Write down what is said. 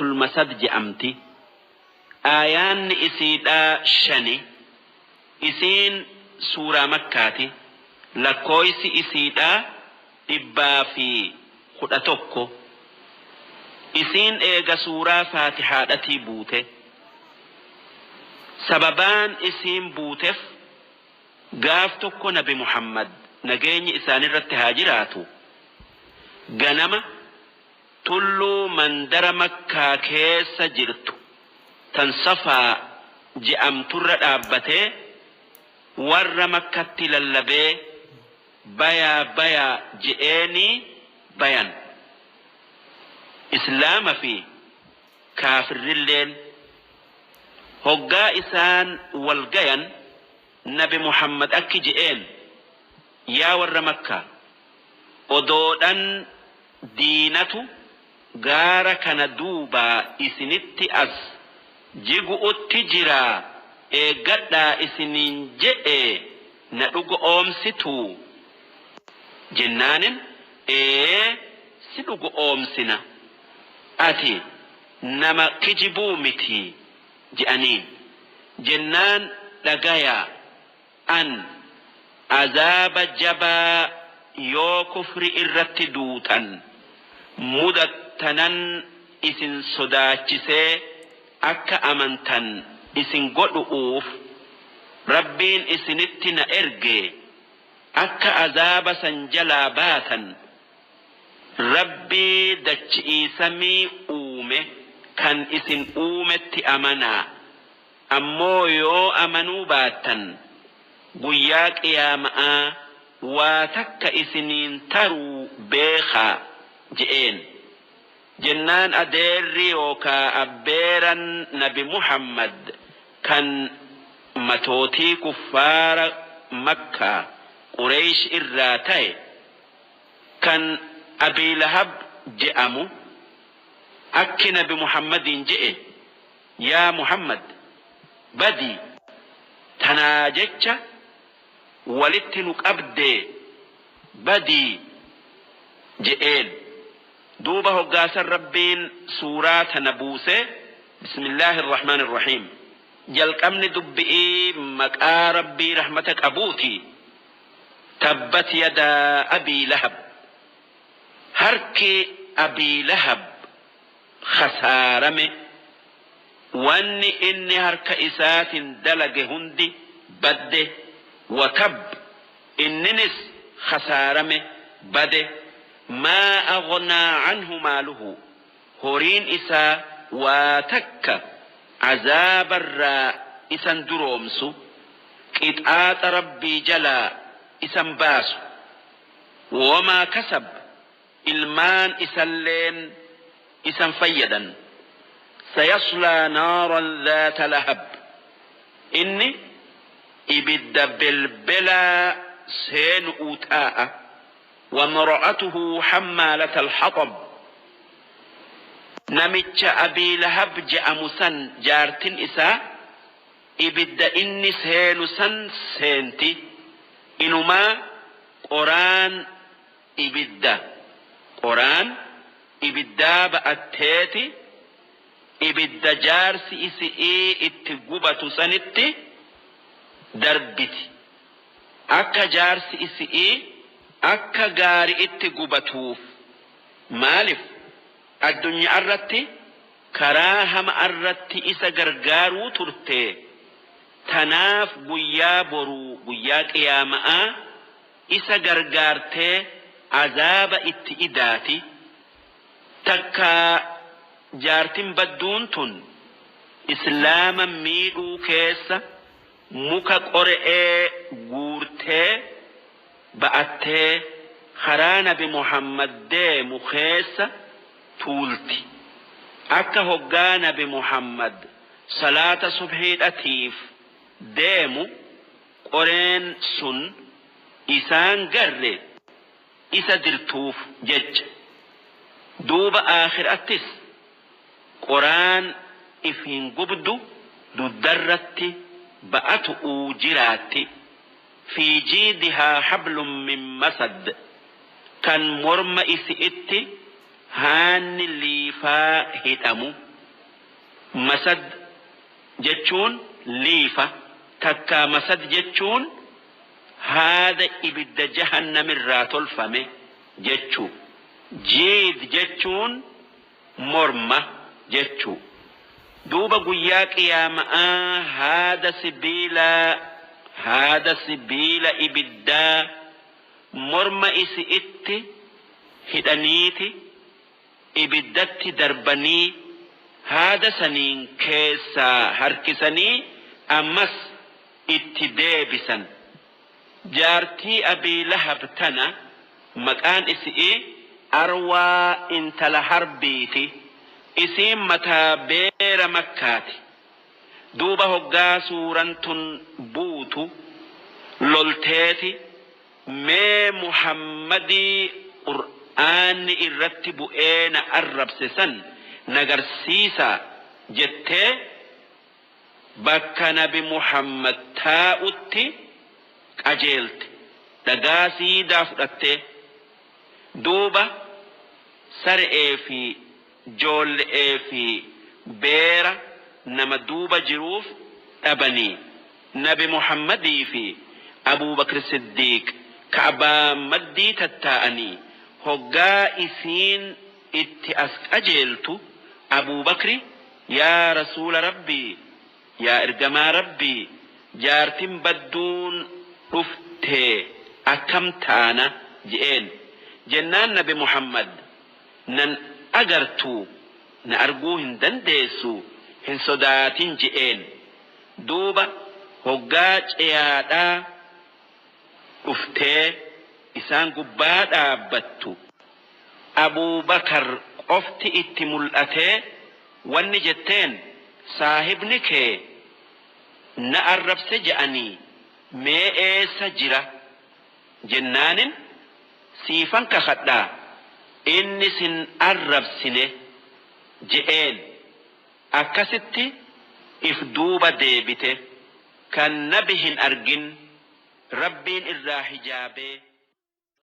Suuratul Masad je'amti. Aayaanni isiidhaa 5. Isiin suuraa Makkaati. Lakkooysi isiidhaa 111. Isiin eega suuraa Faatihaadhatii buute. Sababaan isiin buutef gaaf tokko nabi Muhammad nageenyi isaanirratti haa jiraatu ganama tulluu mandara Makkaa keessa jirtu tan Safaa je'amturra dhaabbatee warra Makkatti lallabee bayaa bayaa je'eenii bayan. Islaama fi kaafirrilleen. Hoggaa isaan wal gayan nabi Muhammad akki je'een, yaa warra Makkaa, odoodhan diinatu gaara kana duubaa isinitti as jigu'utti jiraa eeggadhaa isiniin je'ee na dhugo'oomsituu? Jennaanin ee si dhugo'oomsina, ati nama kijibuu mitii je'aniin. Jennaan dhagayaa, an azaaba jabaa yoo kufri'irratti duutan mudattanan isin sodaachisee akka amantan isin godhu'uuf Rabbiin isinitti na ergee, akka azaaba san jalaa baatan Rabbii dachi'ii samii uume kan isin uumetti amanaa. Ammoo yoo amanuu baattan guyyaa qiyaama'aa waa takka isiniin taruu beekhaa je'een. Jennaan adeerri yookaa abbeeran nabi Muhammad kan matootii kuffaara makkaa qureeysh irraa taye kan abii lahab je'amu akki nabi Muhammadiin je'e, yaa Muhammad badi tanaa jecha walitti nu qabdee badii je'een. Duuba hoggaa san Rabbiin suuraa tana buusee bismillaahi rrahmaani rrahiim. Jalqabni dubbi'ii maqaa Rabbii rahmata qabuuti. Tabbat yadaa abii lahab. Harki abii lahab khasaarame. Wanni inni harka isaatin dalage hundi badde. Wa tab inninis khasaarame bade. Maa aghnaa anhu maaluhu. Horiin isaa waa takka azaabarraa isan duroomsu, qixaaxa Rabbii jalaa isan baasu. Wamaa kasab ilmaan isalleen isan fayyadan. Sayaslaa naaran zaata lahab. Inni ibidda belbelaa seenu'uu taa'a. Wamra'atuhu hammaalatal haxab. Namicha Abii Lahab je'amu san jaartin isaa ibidda inni seenu san seenti. Inumaa qoraan ibidda qoraan ibiddaa ba'atteeti ibidda jaarsi isi'ii itti gubatu sanitti darbiti. Akka jaarsi isi'ii akka gaari'itti gubatuuf. Maalif addunya'arratti karaa hama'arratti isa gargaaruu turtee, tanaaf guyyaa boruu guyyaa qiyaama'aa isa gargaartee azaaba itti idaati. Takkaa jaartin badduun tun islaama miidhuu keessa muka qore'ee guurtee ba'attee karaa nabi Muhammad deemu keessa tuulti. Akka hoggaa nabi Muhammad salaata subhiidhatiif deemu qoreen sun isaan garre isa dirtuuf jecha. Duuba aakhirattis qoraan ifiin gubdu duddarratti ba'atu'uu jiraatti. Fii jiidihaa hablun min masad kan morma isi'itti haanni liifaa hidhamu. Masad jechuun liifa, takkaa masad jechuun haada ibidda jahannamirraa tolfame jechuu. Jiid jechuun morma jechuu. Duuba guyyaa qiyaama'aa haada sibiilaa, haada sibiila ibiddaa morma isi'itti hidhaniiti ibiddatti darbanii haada saniin keessaa harkisanii ammas itti deebisan. Jaartii Abii Lahab tana maqaan isi'ii Arwaa intala Harbiiti. Isiin mataa beera Makkaati. Duuba hoggaa suuran tun buutu lolteeti mee Muhammadii qur'aanni irratti bu'ee na arrabse san na garsiisaa jettee bakka nabi Muhammad taa'utti qajeelte dhagaa siidaa fudhattee. Duuba sare'ee fi joolle'ee fi beera nama duuba jiruuf dhabanii nabi Muhammadii fi Abuubakr Siddiiq ka'baa maddii tattaa'anii hoggaa isiin itti as qajeeltu Abuubakri yaa rasuula Rabbii, yaa ergamaa Rabbii, jaartin badduun dhuftee akkam taana je'een. Jennaan nabi Muhammad nan agartuu, na arguu hin dandeessu, hin sodaatin je'een. Duuba hoggaa ceyaadhaa dhuftee isaan gubbaa dhaabbattu Abuubakar qofti itti mul'atee wanni jetteen saahibni kee na arrabse je'anii mee eessa jira jennaanin siifan kakadhaa inni sin arrabsine je'een. Akkasitti if duuba deebite kan nabi hin argin Rabbiin irraa hijaabee.